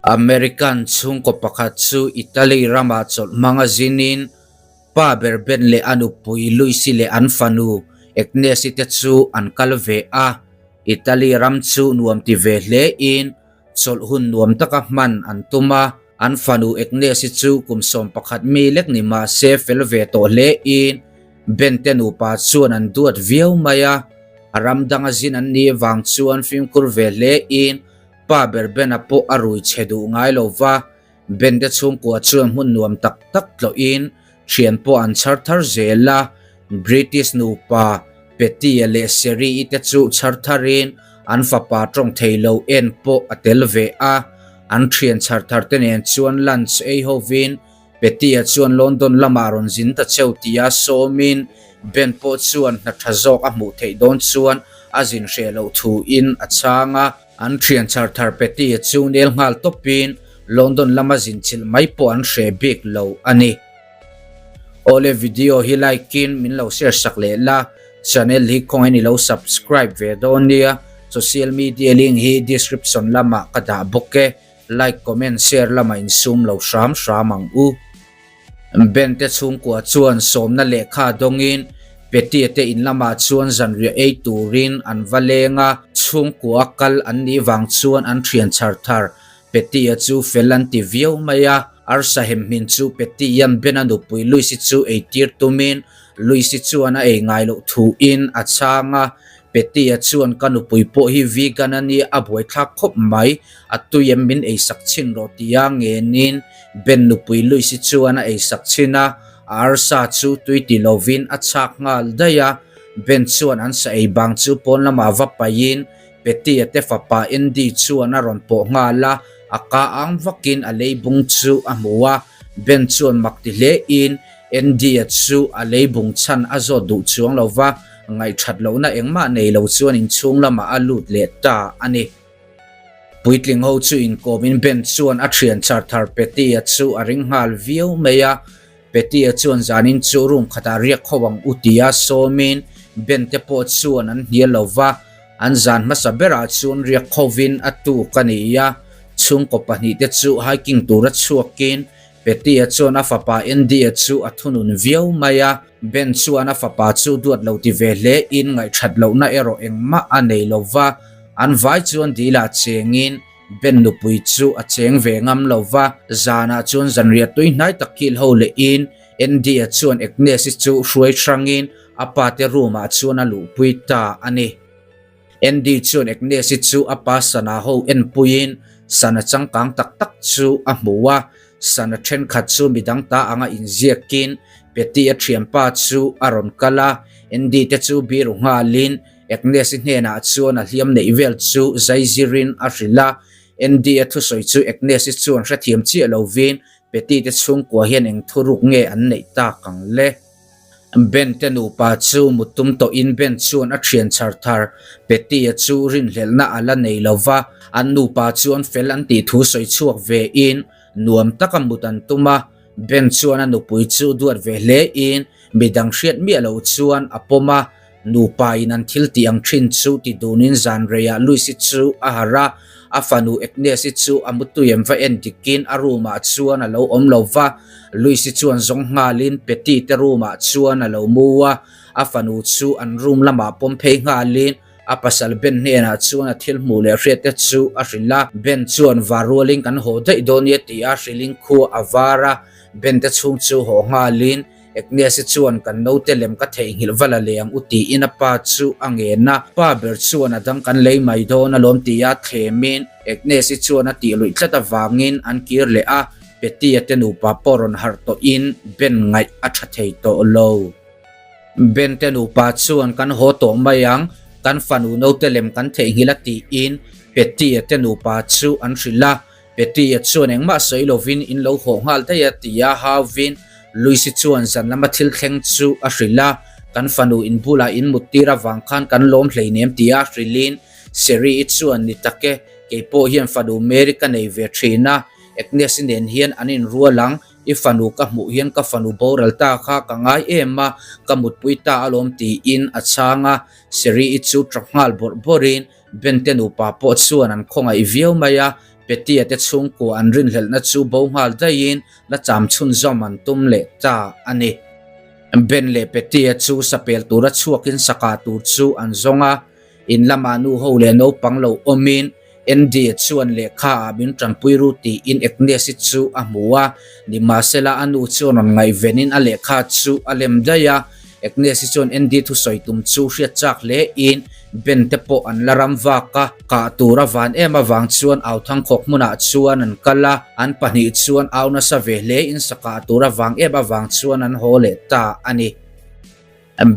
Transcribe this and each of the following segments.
American chhungkaw pakhat chu Italy ramah chawlh hmanga zinin pa ber Ben leh a nupui Lucy leh an fanu Agnes-i te chu an kal ve a. Italy ram chu nuam ti ve hlein chawlh hun nuam taka hman an tum a. An fanu Agnes-i chu kum 11 mi lek ni mah se fel ve tawh hlein Ben te nupa chuan an duat viau mai a. A ram danga zin an nih vang chuan fimkhur ve hlein Pa ber Bena pawh a rui chhe duh ngai lo va, Ben te chhungkua chuan hmun nuam tak tak tlawhin thian pawh an chhar thar zel a. British nupa Petty-a leh Sherry-i te chu chhar tharin an fapa tawng thei lo en pawh a tel ve a. An thian chhar thar te nen chuan lunch ei hovin Petty-a chuan London lamah rawn zin ta cheu tia sawmin Ben pawh chuan hna tha zawk a hmuh theih dawn chuan a zin hreh loh thuin a chhang a. An thian chhar thar Petty-a chu nel nghal tawpin London lama zin chilh mai pawh an hreh bik lo a ni. Awle video hi like in min lo share sak leh la, channel hi khawngaih in i lo subscribe ve dawn nia, social media link hi description lamah ka dah bawk e. Like comment share lamah insum lo hram hram ang u. Ben te chhungkua chuan sawmna lehkha dawngin Petty te in lamah chuan zanriah ei turin an va leng a, chhungkua kal an nih vang chuan an thian chhar thar. Petty-a chu fel an ti viau mai a, arsa hem hmin chu Petty-ian Ben-a nupui Lucy chu eitir tumin Lucy chuan a ei ngai loh thuin a chhang a, Petty-a chuan ka nupui pawh hi vegan a nia a buaithlak khawp mai, a tui em min eisak chhin rawh tia ngenin Ben nupui Lucy chuan a eisak chhin a, a arsa chu tui ti lovin a chhak nghal daih a, Ben chuan an sa ei bang chu pawn lamah va paihin Petty-a te fapa Andy chuan a rawn pawh nghal a, a ka ang vakin a leibung chu a hmu a, Ben chuan mak ti hlein Andy-a chu a leibung chhan a zawt duh chuang lo va, ngaihthat lohna engmah nei lo chuan inchhung lamah a lut leh ta a ni. Puitling ho chu inkawmin Ben chuan a thian char thar Petty-a chu a ring nghal viau mai a. Petty-a chuan zanin chu room khatah riak kho ang u tia sawmin Ben te pawh chuan an hnial lo va, an zan hmasa berah chuan riak khovin a tuk a ni a. Chhungkaw pahnihte chu hiking tura chhuakin Petty-a chuan a fapa Andy-a chu a thunun viau mai a, Ben chuan a fapa chu duat lo ti ve hle in ngaihthat lohna erawh engmah a nei lo va, an vai chuan dil-ah chengin Ben nupui chu a cheng ve ngam lo va, zanah chuan zanriah tui hnai tak kil ho leh in Andy-a chuan Agnes-i chu hruai hrangin a pate room-ah chuan a luhpui ta a ni. Andy chuan Agnes-i chu a pa sana ho enpuiin sana changkang tak tak chu a hmu a, sana thenkhat chu midang ta anga inziakin Petty-a thianpa chu a rawn kal a, Andy te chu biru nghalin Agnes-i hnenah chuan a hliam neih vel chu zaizirin a hrilh a, Andy-a thusawi chu Agnes-i chuan hrethiam chiah lovin Petty te chhungkua hian eng thuruk nge an neih tak ang le? Ben te nupa chu mut tum tawhin Ben chuan a thian chhar thar. Petty-a chu rinhlelhna a la nei lo va, an nupa chuan fel an tih thu sawi chhuak vein nuam taka mut an tum a. Ben chuan a nupui chu duat ve hlein midang hriat miah lo chuan a pawm a, nupa in an thil tih ang thin chu ti dunin zan reiah Lucy chu a harh a, a fanu Agnes-i chu a mutui em va en dikin a room ah chuan a lo awm lo va, Lucy chuan zawng nghalin Petty te room ah chuan a lo mu a, a fanu chu an room lamah pawm phei nghalin a pasal Ben hnenah chuan a thil hmuh leh hriat te chu a hrilh a, Ben chuan var rualin kan haw daih dawn nia ti a hrilhin khua a var a, Ben te chhung chu haw nghalin Agnes-i chuan kan naute lem ka theihnghilh va la leh ang u tiin a pa chu a ngen a, pa ber chuan a dang kan lei mai dawn alawm tia thlemin Agnes-i chuan a tih luih tlat avangin an kir leh a, Petty-a te nupa pawh rawn harh tawhin Ben ngaih a tha thei tawh lo. Ben te nupa chuan kan haw tawh mai ang, kan fanu naute lem kan theihnghilh a tiin Petty-a te nupa chu an hrilh a, Petty-a chuan engmah sawi lovin in lo haw nghal daih a ti a, Hauvin Lucy chuan zan lama thil thleng chu a hrilh a, kan fanu in bulah in mut tir avang khan kan lawm hleinem ti a hrilhin Sherry-i chuan ni tak e, kei pawh hian fanu Mary ka nei ve thin a, Agnes-i nen hian an inrual ang, i fanu ka hmuh hian ka fanu boral ta kha ka ngai em a, ka mutpui ta alawm tiin a chhang a, Sherry-i chu tap nghal bawrh bawrhin Ben te nupa pawh chuan an khawngaih viau mai a, Petty-a te chhungkua an rinhlelhna chu bo nghal daihin la cham chhunzawm an tum leh ta a ni. Ben leh Petty-a chu sapel tura chhuakin saka tur chu an zawng a, in lamah nu ho leh naupang lo awmin Andy-a chuan lehkha ah min tanpui ru tiin Agnes-i chu a hmu a, nimahsela a nu chuan rawn ngaihvenin a lehkha chu a lem daih a. Agnes-i chuan Andy thusawi tum chu hriat chak hle in Ben te pawh an la ram vak a, kah tur a van em avang chuan au thangkhawk hmunah chuan an kal a, an pahnih chuan au nasa ve hle in sa kah tur a vang em avang chuan an haw leh ta a ni.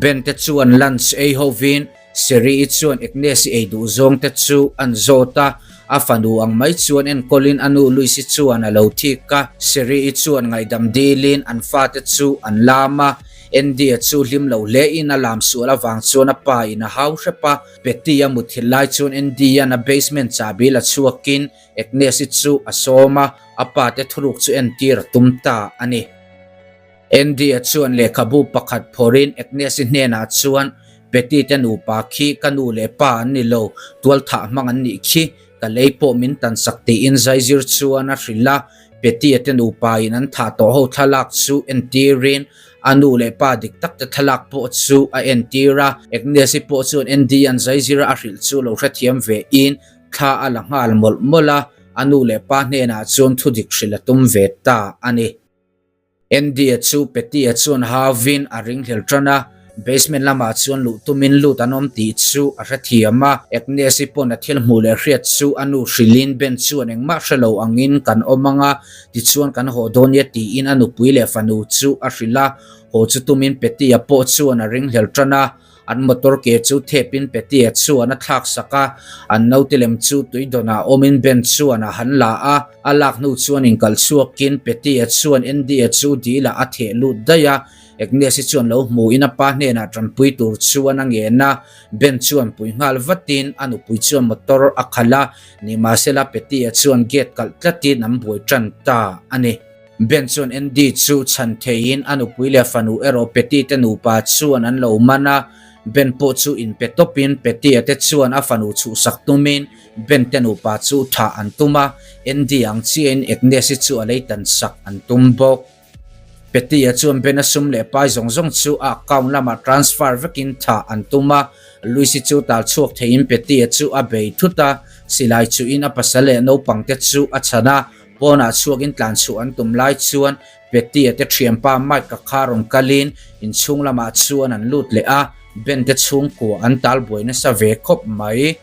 Ben te chuan lunch ei hovin Sherry-i chuan Agnes-i ei duh zawng te chu an zawt a, a fanu ang mai chuan enkawlin a nu Louise-i chuan a lo thik a, Sherry-i chuan ngaihdam dilin an fate chu an lam a, Andy-a chu hlim lo hlein a lam sual avang chuan a pa in a hau hrep a, Patty-a muthilh lai chuan Andy-a'n a basement chahbi la chhuakin Agnes-i chu a sawm a, a pa te thuruk chu entir a tum ta a ni. Andy-a chuan lehkhabu pakhat phawrhin Agnes-i hnenah chuan, Patty te nupa khi ka nu leh pa an ni lo, tualthah hmang an nih khi, ka lei pawh min tansak tiin zaizir chuan a hrilh a. Patty-a te nupa in an thah tawh ho thlalak chu entirin a nu leh pa dik tak te thlalak pawh chu a entir a. Agnes-i pawh chuan Andy-a'n zaizira a hrilh chu lo hrethiam ve in thla a la nghal mawlh mawlh a, a nu leh pa hnenah chuan thudik hrilh a tum ve ta a ni. Andy-a chu Patty-a chuan hauvin a ringhlel tan a, basement lamah chuan luh tumin lut an awm tih chu a hrethiam a. Agnes-i pawn a thil hmuh leh hriat chu a nu hrilhin Ben chuan engmah hre lo angin kan awm ang a, tichuan kan haw dawn nia tiin a nupui leh fanu chu a hrilh a. Haw chu tumin Patty-a pawh chuan a ringhlel tan a. An motor ke chu thepin Patty-a chuan a thlak sak a, an naute lem chu tuidawnah awmin Ben chuan a han la a, a lak hnu chuan inkalh chhuakin Patty-a chuan Andy-a chu dilah a theh lut daih a, Agnes-i chuan lo hmuhin a pa hnenah tanpui tur chuan a ngen a, Ben chuan pui nghal vatin a nupui chuan motor a khalh a, nimahsela Patty-a chuan gate kalh tlatin an buai tan ta a ni. Ben chuan Andy chu chhan theiin a nupui leh fanu erawh Patty te nupa chuan an lo man a, Ben pawh chu inpe tawpin Patty-a te chuan a fanu chhuhsak tumin Ben te nupa chu thah an tum a, Andy ang chiahin Agnes-i chu a lei tan sak an tum bawk. Patty-a chuan Ben-a sum leh pai zawng zawng chu a account lamah transfer vekin thah an tum a, Louis-i chu tal chhuak theiin Patty-a chu a bei thut a, silai chuhin a pasal leh naupang te chu a chhan a, Pawnah chhuakin tlan chhuah an tum lai chuan Patty-a te thianpa Mike-a kha rawn kalin inchhung lamah chuan an lut leh a, Ben te chhungkua an tal buai nasa ve khawp mai.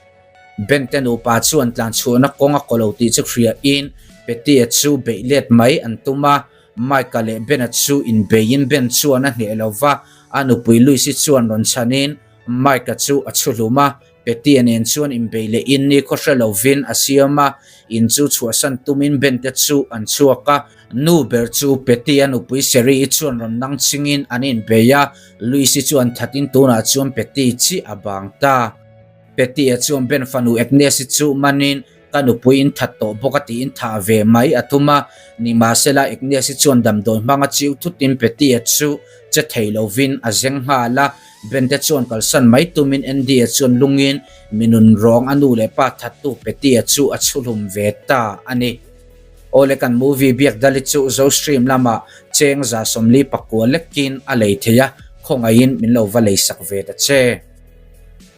Ben te nupa chuan tlan chhuahna kawng a kaw lo tih chu hriain Patty-a chu beih let mai an tum a, Mike-a leh Ben-a chu inbeiin Ben chuan a hneh lo va, a nupui Louise-i chuan rawn chhanin Mike-a chu a chhu hlum a, Petty-a nen chuan inbei leh in ni khaw hre lovin a siam a, in chu chhuahsan tumin Ben te chu an chhuak a. Nu ber chu Petty-a nupui Sherry-i chuan rawn nang chingin an inbei a, Louise-i chuan thatin tunah chuan Petty chiah a bang ta. Petty-a chuan Ben fanu Agnes-i chu manin ka nupui in that tawh bawk a tiin thah ve mai a tum a, nimahsela Agnes-i chuan damdawi hmanga chiu thutin Petty-a chu che thei lovin a zeng nghal a, Ben-te chuan kalsan mai tumin Andy-a chuan lungin mi nun rawng a nu leh pa thattu Petty-a chu a chhuhlum ve ta a ni. Awle kan movie biak dali chu Zostream lamah cheng 149 lekin a lei thei a, khawngaihin min lo va leisak ve ta che.